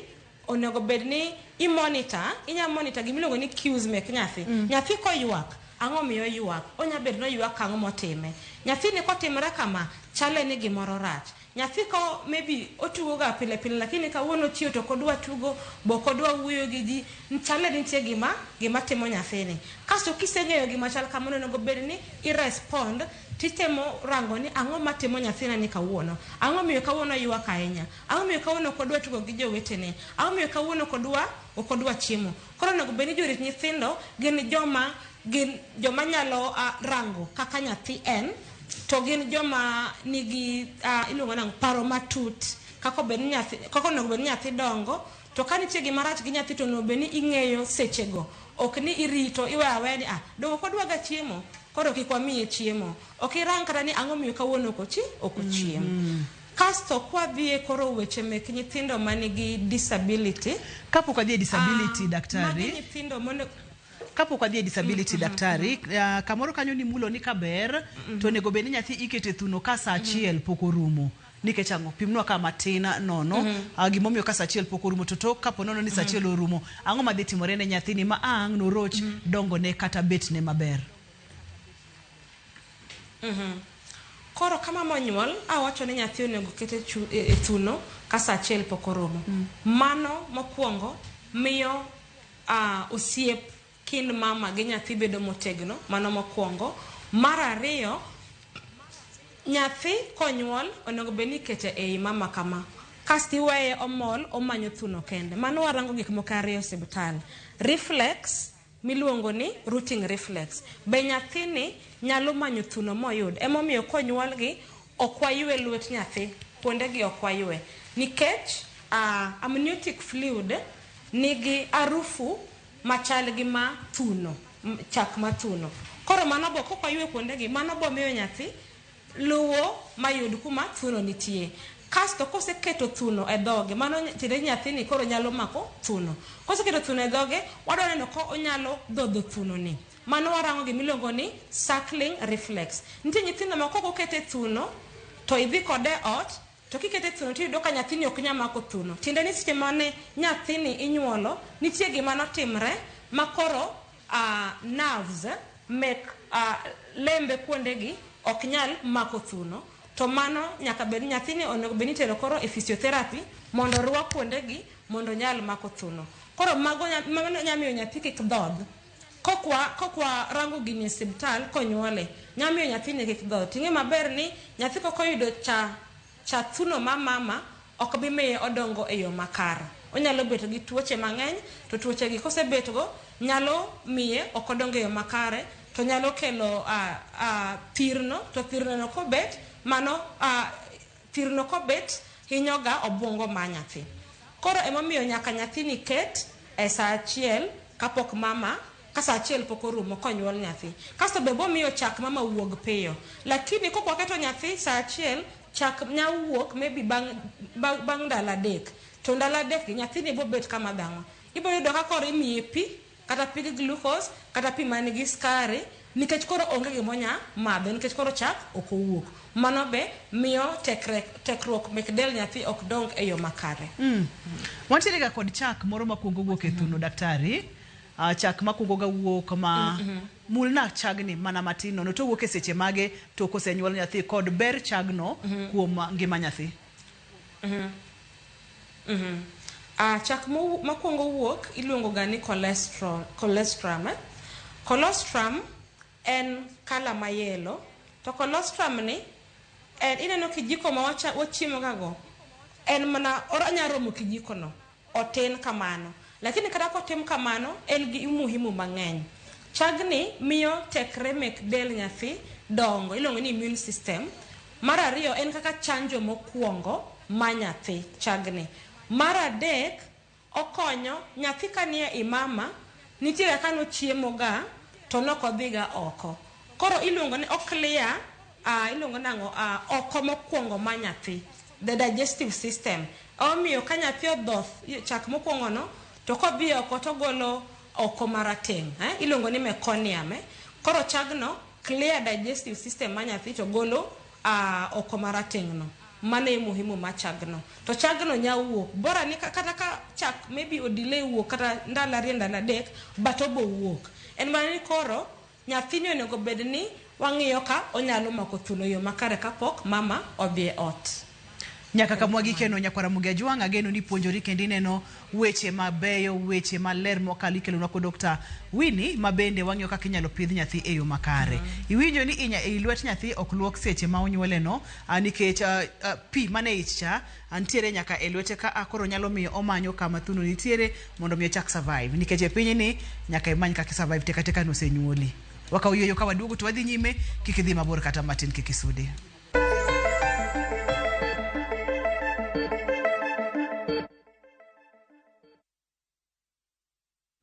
onego bed ni i monitor, inya monitor gimiluongo ni cues mek nyathi. Nyathi koywak, ang'o miyo oywak? Onya bedo ni oywak, ang'o motime? Nyathini kotimre kama, chale ni gimoro rach. Nyathi ko maybe otugo ga pile pile, lakini kawuono ochiew to ok odwa tugo, bo ok odwa wuoyo gi ji, chale ni nitie gima timo nyathini. Kasto kiseng'eyo gima chal kamano, onego bed ni i respond, titemo rango ni ang'o matimo nyathina ni kawuono, ang'o miyo kawuono ywak ahinya, ang'o miyo kawuono ok odwa tugo gi jowetene, ang'o miyo kawuono ok odwa chiemo. Koro onego bed ni jorit nyithindo gin joma nyalo rango kaka nyathi en, to gin joma nigi iluongo nang'o, paro matut kaka obed ni nyathi, kaka onego bed ni nyathi dongo. To ka nitie gima rach gi nyathi, to onego bed ni ing'eyo sechego, ok ni irito, iweyo aweya ni dongo ok odwa ga chiemo, koro kik wamiye chiemo. Ok irang kata ni ang'o miyo kawuono ok ochiem. Kasto kwadhie koro weche mek nyithindo manigi disability. Kapok wadhi e disability, daktari. Magi nyithindo monego Kapok wadhi e disability, daktari, kamoro kanyo nimulo ni kaber to onego bed ni nyathi ikete thuno ka saa 1 pok orumo. Nikech ang'o? Pimnwa ka matin nono gimomiyo ka saa 1 pok orumo, to tok kapo nono ni saa 1 orumo, ang'o madhi timore ne nyathini ma ang' noroch dongone kata betne maber? Koro ka mama onyuol, awacho ni nyathi onego ket e thuno ka saa 1 pok oromo. Mano mokwongo miyo osiep kind mama gi nyathi bedo motegno. Mano mokwongo. Mar ariyo, nyathi konyuol onego bed ni ikete ei mama kama, kasto iweye omol omanyo thuno kende. Mano warango gik moko ariyo e osiptal. Reflex miluongo ni rooting reflex. Be nyathini nyalo manyo thuno moyud? Emomiyo konyuolgi ok waywe lwet nyathi, kuondegi ok waywe. Nikech amniotic fluid nigi harufu machal gi ma thuno, chak ma thuno. Koro mano bo kok waywe kuondegi, mano bo miyo nyathi luwo mayud kuma thuno nitie. Kasto koseketo thuno e dhoge, mano tiende ni nyathini koro nyalo mako thuno. Koseketo thuno e dhoge, wadwa neno ko onyalo dhodho thuno ni. Mano warango gimiluongo ni suckling reflex. Nitie nyithindo ma kok okete thuno, to idhi kode ot, to kikete thuno tiyudo ka nyathini ok nyal mako thuno. Tiende ni seche mane nyathini inyuolo, nitie gima notimre ma koro nerves mek lembe kuondegi ok nyal mako thuno. To To mano nyaka bed nyathini onego bed ni itero koro e physiotherapy mondo orwak kuondegi mondo onyal mako thuno. Koro mago mano nya miyo nyathi kik dhodh. Kokwa rango gini e osiptal konyuole, nya miyo nyathini kik dhodh. Ting'e maber ni nyathi kokoyudo cha thuno ma mama ok bi miye odongo e yo makare. Onyalo bet gi tuoche mang'eny, to tuoche gi kosebet go nyalo miye ok odongo e yo makare, to nyalo kelo thirno, to thirno no kobet, mano thirno kobet hinyoga obwongo mar nyathi. Koro emomiyo nyaka nyathini ket e saa achiel kapok mama, ka saa achiel pok orumo konyuol nyathi. Kasto be bomiyo chak mama wuog piyo. Lakini kok waketo nyathi saa achiel, chak nya wuok maybe bang' ndalo 3. To ndalo 3 gi nyathini bobet kama dhang'o. Ibo yudo ka koro imiye pi, kata pi gi glucose, kata pi man gi skari, nikech koro onge gimonya madho, nikech koro chak ok owuok. Mano be miyo tekruok mek del nyathi ok dong e yo makare. Wantiere ga kod chak moro makwongo wuok e thuno, daktari. Chak makwongo ga wuok ma mulna chagni mana matin nono, to wuok e seche mage to kosenyuol nyathi, kod ber chagno kuom ngima nyathi. Chak makwongo wuok iluongo ga ni colostrum. Colostrum en kala mayelo, to colostrum ni en ineno kijiko ma wachiemo ga go, en mana onya romo kijiko no, otin kamano. Lakini kata kotim kamano, en gi umuhimu mang'eny. Chagni miyo tekre mek del nyathi dongo, iluongo ni immune system. Mar ariyo, en kaka chanjo mokwongo ma nyathi, chagni. Mar adek, okonyo nyathi kanie i mama, nitie kaka nochiemo ga, to nokodhiga oko. Koro iluongo ni oclear, iluongo nang'o, oko mokwongo ma nyathi, the digestive system. Omiyo ka nyathi odhoth chak mokwongo no, to kodhi oko to golo oko marateng', iluongo ni meconium. Koro chagno clear digestive system ma nyathi to golo oko marateng' no. Mano e muhimu ma chagno. To chagno nya wuok. Bora ni kata ka chak maybe o delay wuok kata ndalo 2 ndalo 3, but obo wuok. En mana ni koro nyathini onego bed ni wang'iyo ka onyalo mako thuno yo makare kapok mama odhi e ot. Nyaka kamwa gikeno nyakwara Ramogi Ajwang', ageno ni puonjori kendo ineno weche mabeyo, weche maler mokalo ikelonwa kod Dr. Winnie, ma bende wang'iyo kaka inyalo pidh nyathi e yo makare. Iwinjo ni i lwet nyathi ok luok seche ma onyuole no, nikech pi mane ich cha nitiere nyaka e lwete ka, koro nyalo miyo omanyo kama thuno nitiere mondo mi ochak survive. Nikech e pinyni nyaka imany kaka survive teka teka nosenyuoli. Wakaw yueyo ka waduogo to wadhi nyime, kik idhi mabor kata matin, kik isudi.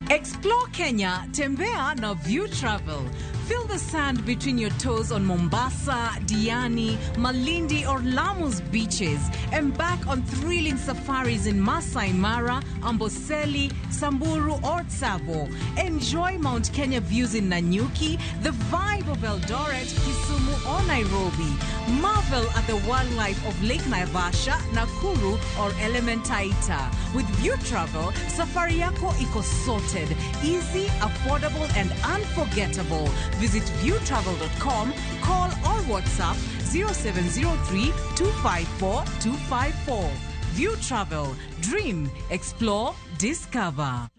Explore Kenya, Tembea na View Travel. Feel the sand between your toes on Mombasa, Diani, Malindi or Lamu's beaches. Embark on thrilling safaris in Masai Mara, Amboseli, Samburu or Tsavo. Enjoy Mount Kenya views in Nanyuki, the vibe of Eldoret, Kisumu or Nairobi. Marvel at the wildlife of Lake Naivasha, Nakuru or Elementaita. With View Travel, safari yako iko sorted. Easy, affordable and unforgettable. Visit viewtravel.com, call or WhatsApp 0703 254 254. View Travel. Dream, explore, discover.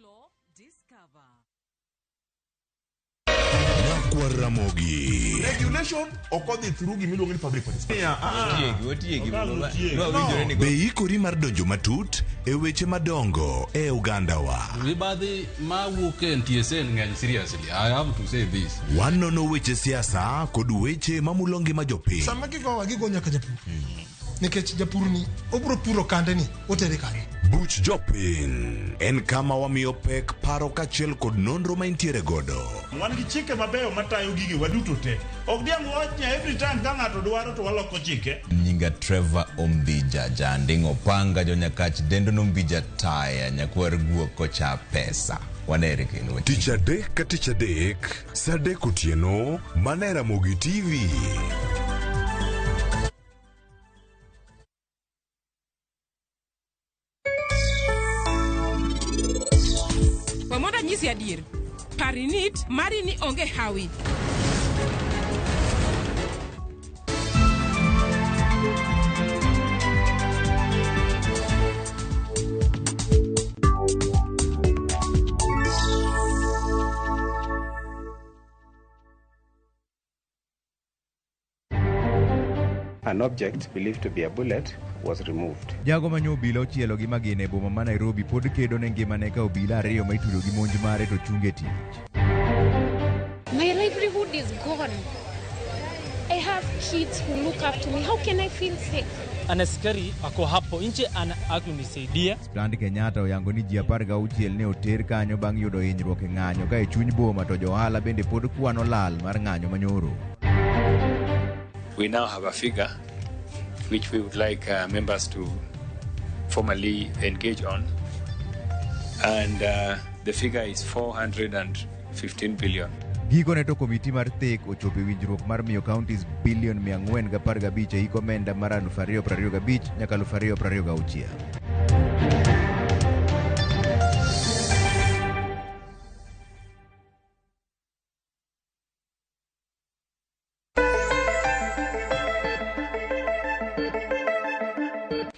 Ramogi. Regulation ok odhi through gimiluongo ni public participation. Be ikori mar donjo matut e weche madongo e ogandawa. Mibadhi mawuok e NTSA ng'eny seriously. I have to say this. Wanono weche siasa kod weche mamulo ngima jopiny. Sama gigowa gigo nyaka japur nikech japur ni obiro puro kande ni otere kanye. Buch jopiny en kama wamiyo pek paro kaachiel kod nonro ma intiere godo. Wan gi chike mabeyo matayo gige waduto te. Ok diang' wach ni every time ka ng'ato dwaro to waloko chike. Nyinga Trevor Ombija Janding'o Panga jonyakach dendo nombija taya nyakwar guok kocha pesa. Wanere kendo. Tich adek ka tich adek, saa adek otieno, mana e Ramogi TV. We mondo anyisi adier. Parinit mari ni onge hawi. An object believed to be a bullet was removed. Jago ma nyo obila ochielo gi magina e boma ma Nairobi pod kedo ne ngimane ka obila ariyo ma itudo gi monj mare to chung e tich. My livelihood is gone. I have kids who look up to me. How can I feel safe? An askari ako hapo nje ana akunisaidia. Stand Kenyatta oyango ni ji 16 ne oter kanyo bang' yudo hinyruok e ng'anyo ka e chuny boma to jo ohala bende pod kwano lal mar ng'anyo manyoro. We now have a figure which we would like members to formally engage on, and the figure is 415 billion. Gikone to komiti mar thek ochopo e winjruok mar miyo counties bilion 415 e hik omenda mar 2025 nyaka 2026.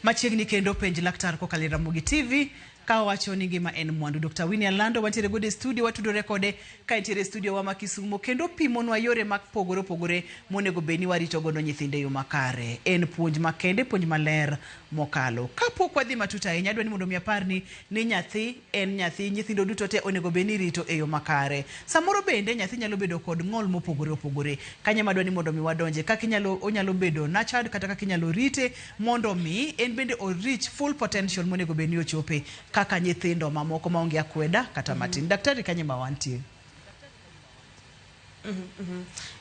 Machiegni kendo penj laktar kokalo e Ramogi TV ka owacho ni ngima en mwandu. Dr. Winnie Alando wantiere godo e studio, watudore kode ka entiere e studio wa ma Kisumo kendo pimonwa yore mopogore opogore monego bed ni warito godo nyithindo e yo makare. En puonj makende, puonj maler mokalo. Kapok wadhi matut ahinya, adwa ni mondo mi aparni ni nyathi en nyathi, nyithindo duto te onego bed ni irito e yo makare. Samoro bende nyathi nyalo bedo kod ng'ol mopogore opogore. Kanyo ema adwa ni mondo mi wadonje, kaka inyalo onyalo bedo nurtured kata kaka inyalo rite mondo mi en bende o reach full potential monego bed ni ochope kaka nyithindo mamoko maonge akweda kata matin. Daktari, kanye ma wantie?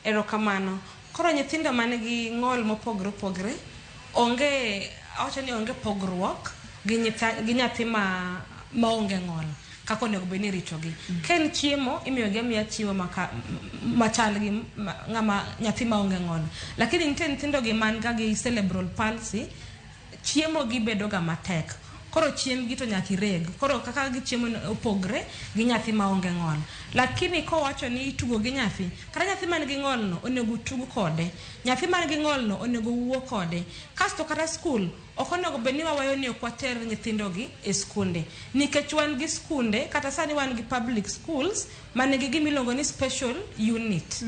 Erokamano. Koro nyithindo man gi ng'ol mopogore opogore onge, awacho ni onge pogruok gi nyathi ma maonge ng'ol kaka onego bed ni iritogi. Ka en chiemo, imiyogi amiya chiemo machal gi ng'ama nyathi maonge ng'ol. Lakini nitie nyithindo gi man ga gi cerebral palsy, chiemo gi bedo ga matek. Koro chiembgi to nyaka ireg. Koro kaka gichiemo opogre gi nyathi maonge ng'ol. Lakini kowacho ni itugo gi nyathi, kata nyathi man gi ng'ol no onego utug kode. Nyathi man gi ng'ol no onego wuo kode. Kasto kata skul, ok onego bed ni waweyo ni ok water nyithindo gi e skunde. Nikech wan gi skunde, kata sani wan gi public schools manigi gima iluongo ni special unit.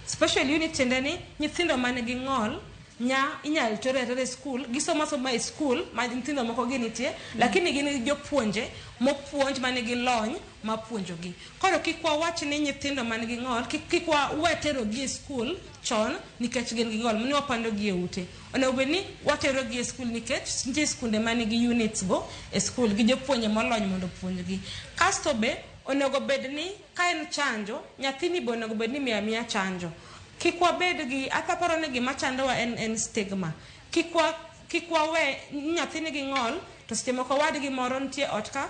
Special unit tiende ni nyithindo man gi ng'ol nya inyal ter atera e skul, gisomo asoma e skul ma nyithindo moko gi nitie, lakini gin gi jopuonje mopuonj manigi lony mapuonjogi. Koro kik wawach ni nyithindo man gi ng'ol, kik wawe terogi e skul chon nikech gin gi ng'ol, ni wapando gi e ute. Onego bed ni watero gi e skul nikech nitie skunde manigi units go e skul gi jopuonje molony mondo opuonjgi. Kasto be onego bed ni ka en chanjo, nyathini be onego bed ni imiyo amiya chanjo. Kik wabed gi, aparo ni gima chandowa en stigma. Kik wawe nyathi nigi ng'ol to seche moko wadgi moro nitie ot ka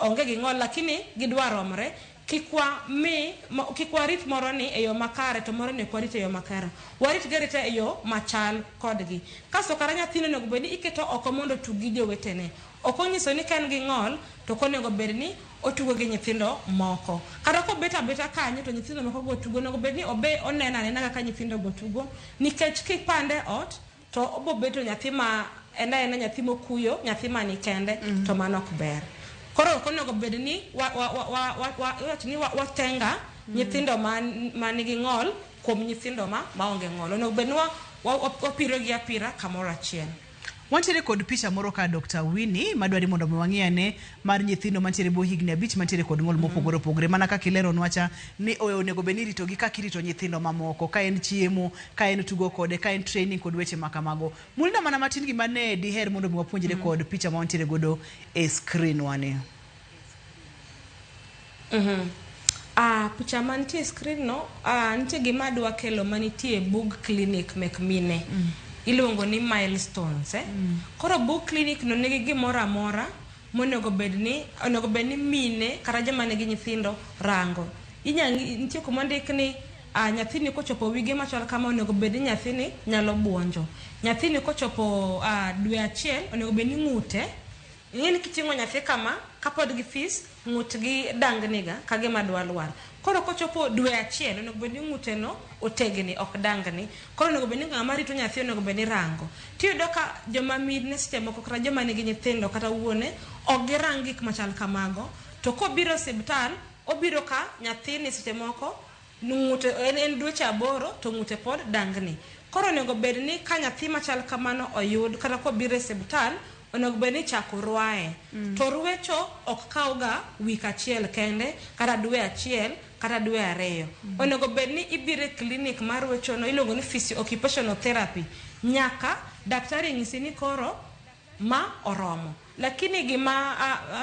onge gi ng'ol lakini gidwa romre. Kik warit moro ni e yo makare to moro ni ok warit e yo makare. Warit gi arita e yo machal kodgi. Kasto kata nyathino onego bed ni iketo oko mondo otug gi jowetene. Ok onyiso ni ka en gi ng'ol to ok onego bed ni otugo gi nyithindo moko. Kata kobet abeta kanyo to nyithindo moko go tugo, onego bed ni obe oneno anena kaka nyithindo go tugo. Nikech kipande ot to obo bedo nyathi ma en aena nyathi mokuyo, nyathi mani kende, to mano ok ber. Koro ok onego bed ni wacho ni watenga nyithindo ma nigi ng'ol kuom nyithindo ma maonge ng'ol. Onego bed ni wapiro gi apira kamoro achiel. Wantiere kod picha moro ka Dr. Winnie madwari mondo mi wang'i ane mar nyithindo mantiere bwo higni 5 mantiere kod ng'ol mopogore opogore, mana kaka ileronwa cha ni onego bed ni iritogi kaka irito nyithindo mamoko, ka en chiemo, ka en tugo kode, ka en training kod weche ma kamago. Mulna mana matin gima ne diher mondo mi wapuonjre kod picha ma wantiere godo e screen wani. Picha mantie e screen no, nitie gima adwa kelo manitie e bug clinic mek mine. Iluongo ni milestones, eh? Koro bug clinic no nigi gimoro amora monego bed ni onego bed ni mine kata joma nigi nyithindo rango. Nitie kuma ondik ni nyathini kochopo wige machal kama onego bed ni nyathini nyalo buonjo. Nyathini kochopo dwe achiel onego bed ni ng'ute. Ing'e ni kiting'o nyathi kama kapod githis, ng'utgi dangni ga ka gima dwa lwar. Koro kochopo dwe achiel onego bed ni ng'ute no otegni ok dangni. Koro onego bed ni ng'ama rito nyathi onego bed ni rango. Tiyudo ka joma mine seche moko kata joma nigi nyithindo kata wuone ok girang gik machal kamago. To kobiro osiptal, obiro ka nyathini seche moko ng'ute en dweche 8 to ng'ute pod dangni. Koro onego bed ni ka nyathi machal kamano oyud kata kobiro e osiptal, onego bed ni ichako rwaye. To rwecho ok kawga wik achiel kende, kata dwe achiel, kata dwe 2. Onego bed ni ibiro e klinik mar rwecho no, iluongo ni physio occupational therapy, nyaka daktari nyisi ni koro ma oromo. Lakini gima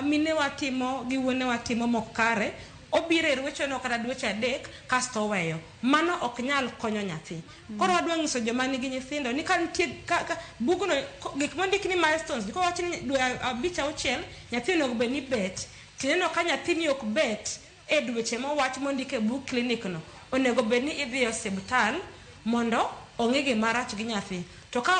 minewa timo gi wuonewa timo mok kare, obiro e rwecho no kata dweche 3 kasto oweyo. Mano ok nyal konyo nyathi. Koro wadwa nyiso joma nigi nyithindo ni ka nitie ka bugno gik mondik ni milestones, kowach ni dwe 5 6 nyathi onego bed ni bet. Tineno ka nyathini ok bet e dweche mowach mondik e bug klinik no, onego bed ni idhi e osiptal mondo ong'i gima rach gi nyathi. To ka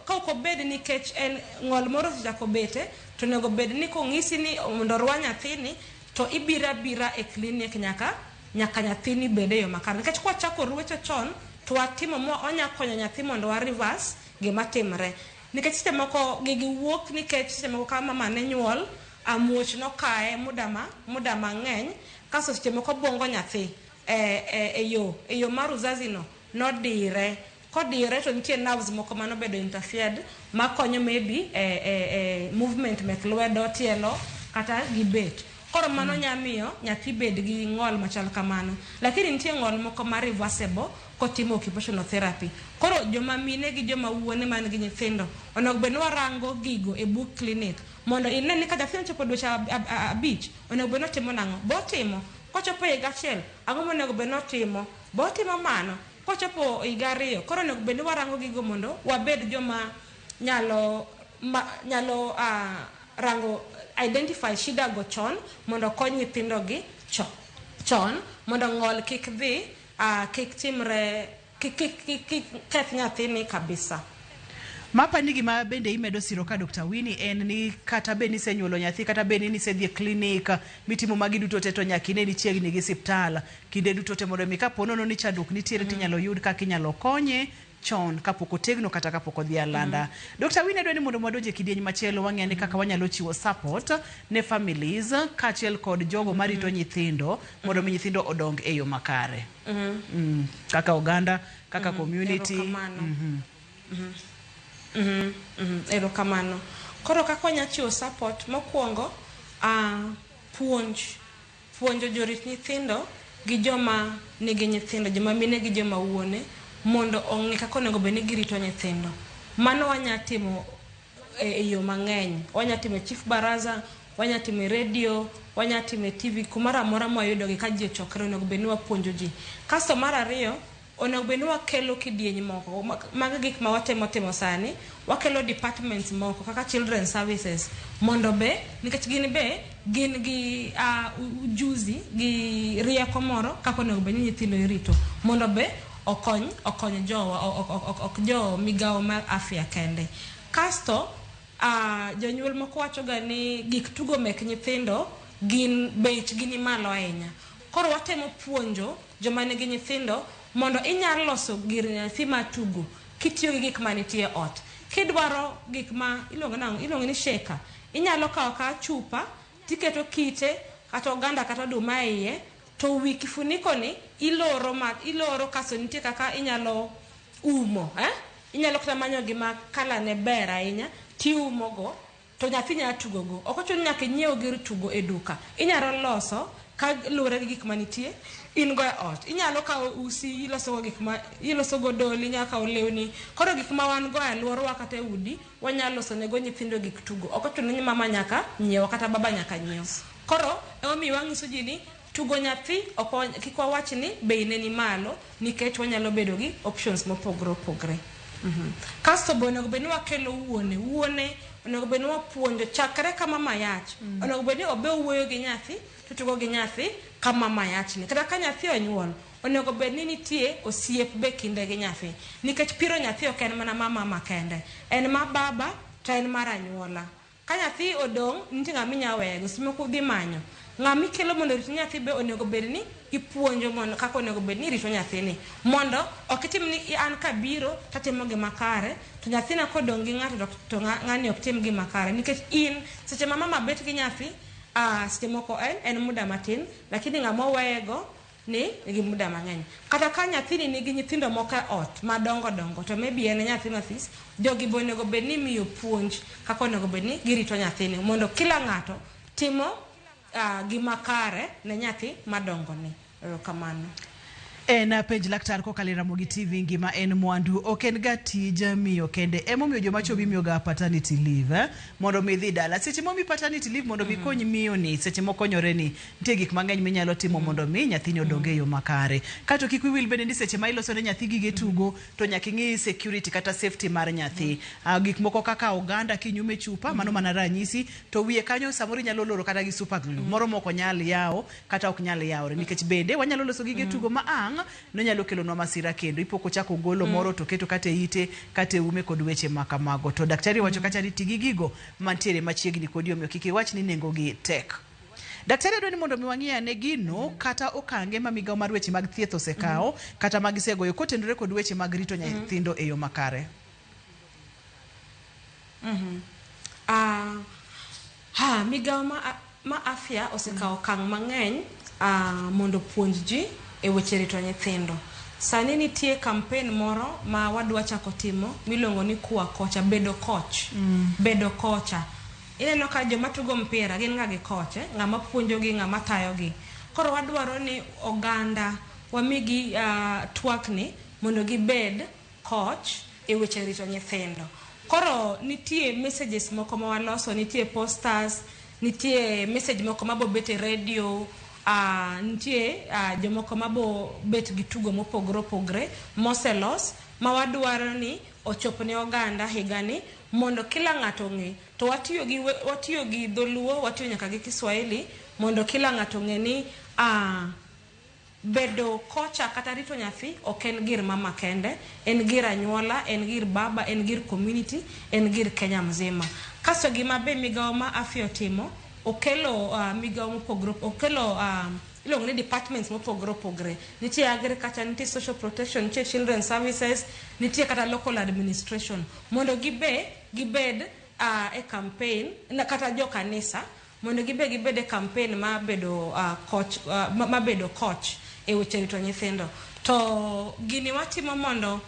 ok obed nikech en ng'ol moro osechako bete, to onego bed ni kong'isi ni mondo orwa nyathini, to ibiro abira e klinik nyaka nyathini bed e yo makare. Nikech kwachako rwecho chon, to watimo mo onya konyo nyathi mondo wa reverse gima timre. Nikech seche moko gigi wuok nikech seche moko ka mama ne nyuol, amuoch nokaye muda mang'eny, kasto seche moko bongo nyathi e yo mar uzazi no nodire. Kodire to nitie nerves moko manobedo interfered makonyo maybe movement mek lwedo, tielo kata gi bet. Koro mano nyamiyo nyathi bed gi ng'ol machal kamano. Lakini nitie ng'ol moko ma reversible kotimo occupational therapy. Koro joma mine gi joma wuone man gi nyithindo onego bed ni warango gigo e bug klinik mondo ine ni ka nyathi ochopo dweche 5 onego bed ni otimo nang'o. Botimo kochopo higa 1 ang'o monego bed ni otimo, botimo mano. Kochopo higa 2 koro onego bed ni warango gigo mondo wabed joma nyalo rango identify shida go chon mondo kony nyithindo gi chon mondo ng'ol kik dhi, kik timre, kik keth nyathini kabisa. Mapa ni gima bende imedo siro ka Dr. Winnie en ni kata bed ni isenyuolo nyathi, kata bed ni isedhi e klinik mitimo magi duto te, to nyaka ine ni chiegni gi osiptal kinde duto te mondo mi kapo nono ni chandruok nitiere tinyalo yud kaka inyalo konye chon kapok otegno kata kapok odhi alanda. Dr. Winnie adwa ni mondo wadonje kidieny machielo wang'e ni kaka wanyalo chiwo support ne families kaachiel kod jogo marito nyithindo mondo mi nyithindo odong e yo makare. Kaka oganda, kaka community. Erokamano. Koro kaka wanyalo chiwo support mokwongo, puonjo jorit nyithindo gi joma nigi nyithindo, joma mine gi joma wuone, mondo ong'e kaka onego bed ni girito nyithindo. Mano wanya timo e yo mang'eny. Wanya timo e chief baraza, wanya timo e radio, wanya timo e TV, kumoro amora mwayudogi ka ji ochokore onego bed ni wapuonjo ji. Kasto mar ariyo, onego bed ni wakelo kidieny moko. Mago gik ma watemo timo sani, wakelo departments moko kaka children services mondo be, nikech gin be gin gi ujuzi gi rieko moro kaka onego bed ni nyithindo irito mondo be okony jowa, ok jo migawo mar afya kende. Kasto jonyuol moko wacho ga ni gik tugo mek nyithindo gin bechgi ni malo ahinya. Koro watemo puonjo joma nigi nyithindo mondo inyalo loso gir nyathi ma tugo kitiyo gi gik manitie ot. Kidwaro gik ma iluongo nang'o, iluongo ni shaker, inyalo kawo ka chupa tiketo kite kata oganda kata oduma e iye, to wi kifuniko ni iloro kasto nitie kaka inyalo umo, Inyalo kata manyo gima kala ne ber ahinya tiumo go to nyathi nyalo tugo go. Ok ochuno ni nyaka inyiew gir tugo e duka. Inyalo loso ka luwore gi gik manitie in go e ot. Inyalo kawo usi iloso go gik ma iloso go doli, inyalo kawo lewni. Koro gik ma wan go e alworawa kata e udi, wanyalo loso nego nyithindo gik tugo. Ok ochuno ni mama nyaka nyiew kata baba nyaka nyiew. Koro emomiyo wang'iso ji ni tugo nyathi ok kik wawach ni bei ne ni malo nikech wanyalo bedo gi options mopogore opogore. Kasto be onego bed ni wakelo wuone onego bed ni wapuonjo chakre ka mama yach. Onego bed ni obe owuoyo gi nyathi to tugo gi nyathi ka mama yach ni. Kata ka nyathi onyuol, onego bed ni nitie osiep be kinde gi nyathi. Nikech piro nyathi ok en mana mama kende. En ma baba to en mar anyuola. Ka nyathi odong', nitie ng'ama inyalo weyego, seche moko udhi manyo. Ng'ama ikelo mondo orit nyathi be onego bed ni ipuonjo mondo kaka onego bed ni irito nyathini. Mondo ok itim ni an kabiro tatimo gima kare, to nyathina kodong' gi ng'ato to ng'ani ok tim gima kare. Nikech in, seche ma mama bet gi nyathi, seche moko en muda matin, lakini ng'ama oweyego ni nigi muda mang'eny. Kata ka nyathini nigi nyithindo moko e ot madongo dongo to maybe en e nyathi mathis, jogi be onego bed ni imiyo puonj kaka onego bed ni girito nyathini mondo kila ng'ato timo gima kare ne nyathi madongoni. Erokamano. En penj laktar kokalo e Ramogi TV ngima en mwandu ok en ga tij miyo kende emomiyo joma chwo imiyo ga paternity leave mondo mi idhi dala seche momi paternity leave mondo mi kony miyo ni seche mokonyore ni nitie gik mang'eny minyalo timo mondo mi nyathini odong e yo makare kato kik wiwil bende ni seche ma iloso ne nyathi gige tugo to nyaka ing'i security kata safety mar nyathi. Gik moko kaka oganda kinyume chupa mano mana ranyisi to wiye kanyo samoro inyalo loro kata gi super glue moro mok onyal yawo kata ok nyal yawore nikech bende wanyalo loso gige tugo ma ang' nonyalo kelonwa masira kendo ipo kochako golo moro to keto kata e ite kata e ume kod weche ma kamago to daktari wacho kacha ni ti gi gigo mantiere machiegni kodi omiyo kik iwach ni nengo gi tek. Daktari adwa ni mondo mi wang'i ane gino kata okange ma migawo mar weche mag thieth osekawo kata ma gisegoyo kotenore kod weche mag rito nyithindo e yo makare. Migawo ma afya osekawo okang' mang'eny mondo opuonj ji e weche rito nyithindo. Sani nitie campaign moro ma wadwa chako timo miluongo ni kuwa kocha, bedo coach. Bedo kocha. Ineno ka joma tugo mpira gin ga gi coach, ng'ama puonjogi, ng'ama tayogi. Koro wadwaro ni oganda wamigi twak ni mondo gibed coach e weche rito nyithindo. Koro nitie messages moko ma waloso, nitie posters, nitie message moko mabo bet e radio, nitie jomoko mabo bet gi tugo mopogore opogore moselos ma wadwaro ni ochop ne oganda higani mondo kila ng'ato ong'e. To watiyo gi dholuo, watiyo nyaka gi Kiswahili mondo kila ng'ato ong'e ni bedo kocha kata rito nyathi ok en gir mama kende, en gir anyuola, en gir baba, en gir community, en gir Kenya mzima. Kasto gima be migawo ma afya otimo, okelo migawo mopogore, okelo iluongo ni departments mopogore opogore. Nitie agriculture, nitie social protection, nitie children services, nitie kata local administration. Mondo gibe, gibed e campaign, na kata jo kanisa, mondo gibe gibed e campaign ma bedo coach, ma bedo coach e weche rito nyithindo. To gini watimo mondo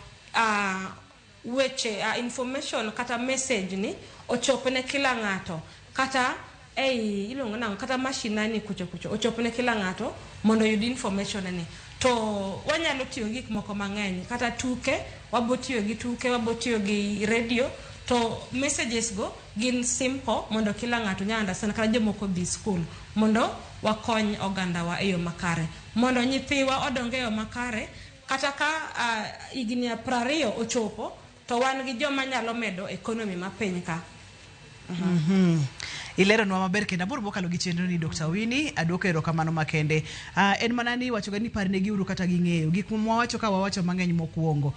weche information kata message ni ochop ne kila ng'ato, kata ei iluongo nang'o, kata mashinani kucho kucho ochop ne kila ng'ato mondo oyud information ni. To wanyalo tiyo gi gik moko mang'eny, kata tuke, wabo tiyo gi tuke, wabo tiyo gi radio, to messages go gin simple mondo kila ng'ato nya understand, kata jomoko dhi school, mondo wakony ogandawa e yo makare, mondo nyithiwa odong e yo makare, kata ka higni 20 ochopo to wan gi joma nyalo medo economy ma piny ka. Ileronwa maber kendo abor mokalo gi chenro ni Dr. Winnie, aduoko erokamano makende. En mana ni wacho ga ni parnegi uru kata ging'eyo. Gik mwawacho ka wawacho mang'eny mokwongo.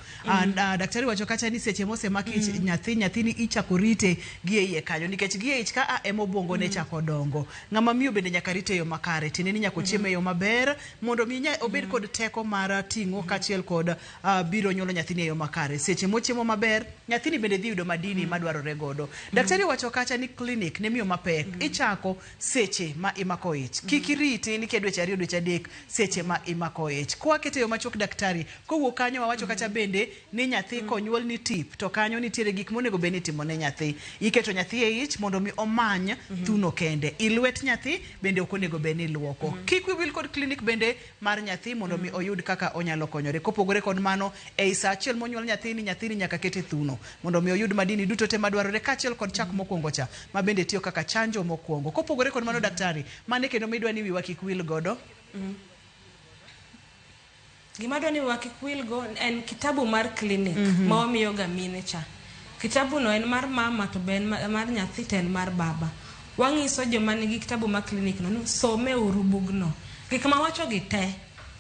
Daktari wacho kacha ni seche mosemaki nyathi, nyathini ichako rite gi e iye kanyo nikech gi e ich ka a ema obwongo ne chako dongo. Ng'ama miyo bende nyaka rite e yo makare, tiende ni nyaka ochiem e yo maber mondo mi obed kod teko mar ting'o kaachiel kod biro nyuolo nyathini e yo makare. Seche mochiemo maber, nyathini bende dhi yudo madini madwarore godo. Daktari wacho kacha ni clinic ne miyo mapek ichako seche ma imako ich. Kik iriti ni kia dweche 2 dweche 3 seche ma imako ich. Kwakete yo machuok daktari, kowuok kanyo wawacho kacha bende ni nyathi konyuol ni tip to kanyo nitiere gik monego bed ni itimo ne nyathi. Iketo nyathi e ich mondo mi omany thuno kende. Ilwet nyathi bende ok onego bed ni iluoko. Kik wiwil kod clinic bende mar nyathi mondo mi oyud kaka onyalo konyore. Kopogore kod mano, ei saa achiel monyuol nyathini, nyathini nyaka kete thuno mondo mi oyud madini duto te madwarore kaachiel kod chak mokwongo cha ma bende tiyo kaka chanjo mokwongo. Kopogore kod mano daktari, mane kendo midwa ni wiwa kik wil godo? Gima adwa ni wiwa kik wil go en kitabu mar clinic ma wamiyo ga mine cha. Kitabu no en mar mama to be en mar nyathi to en mar baba. Wang'iso joma nigi kitabu mar clinic no ni some uru bugno. Gik ma wacho gi te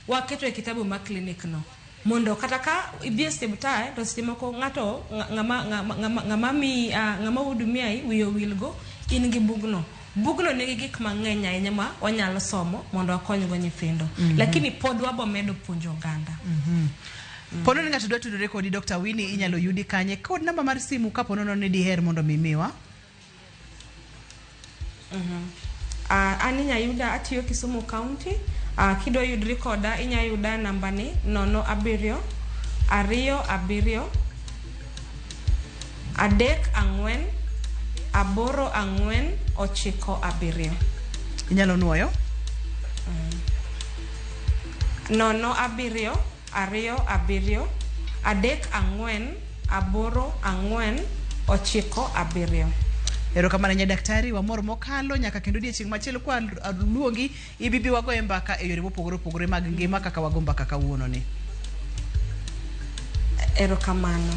waketo e kitabu mar clinic no. Mondo kata ka idhi e osiptal to seche moko ng'ato ng'ama hudumiai wiye owilgo, in gi bugno. Bugno nigi gik mang'eny ahinya ma wanyalo somo mondo wakonygo nyithindo. Lakini pod wabo medo puonjo oganda. Pono ni ng'ato dwa tudore kodi Dr. Winnie, inyalo yudi kanye? Kod namba mar simu kapo nono ni diher mondo mi imiwa. An inya yuda atiyo Kisumu County. Kidwa yudri koda inya yuda e namba ni 0 7 2 7 3 4 8 4 9 7. Inyalo nuoyo? 0 7 2 7 3 4 8 4 9 7. Erokamano nya daktari, wamor mokalo nyaka kendo odiechieng' machielo kwa luongi ibibi wagoye mbaka e yore mopogore opogore mag ngima kaka wago mbaka kawuono ni. Erokamano.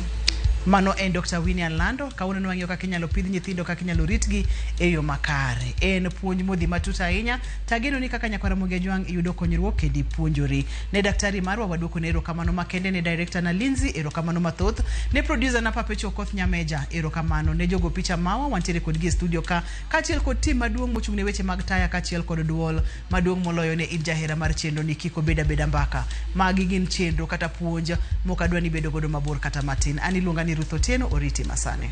Mano en Dr. Winnie Alando. Kawuono ne wang'iyo kaka inyalo pidh nyithindo, kaka inyalo ritgi e yo makare. En puonj modhi matut ahinya. Tageno ni kaka nyakwara Ramogi Ajwang' iyudo konyruok kendo ipuonjori. Ne daktari marwa waduoko ne erokamano makende, ne director na Lindsay erokamano mathoth, ne producer na Papecho Okoth Nyameja erokamano, ne jogo picha mawa wantiere kodgi e studio ka kaachiel kod tim maduong' mochung' ne weche mag taya kaachiel kod duol maduong' moloyo ne in jahera mar chenro ni kik obed abeda mbaka. Magi gin chenro kata puonj mok adwa ni bedo godo mabor kata matin. An iluonga ni Ruth Otieno, oriti masani.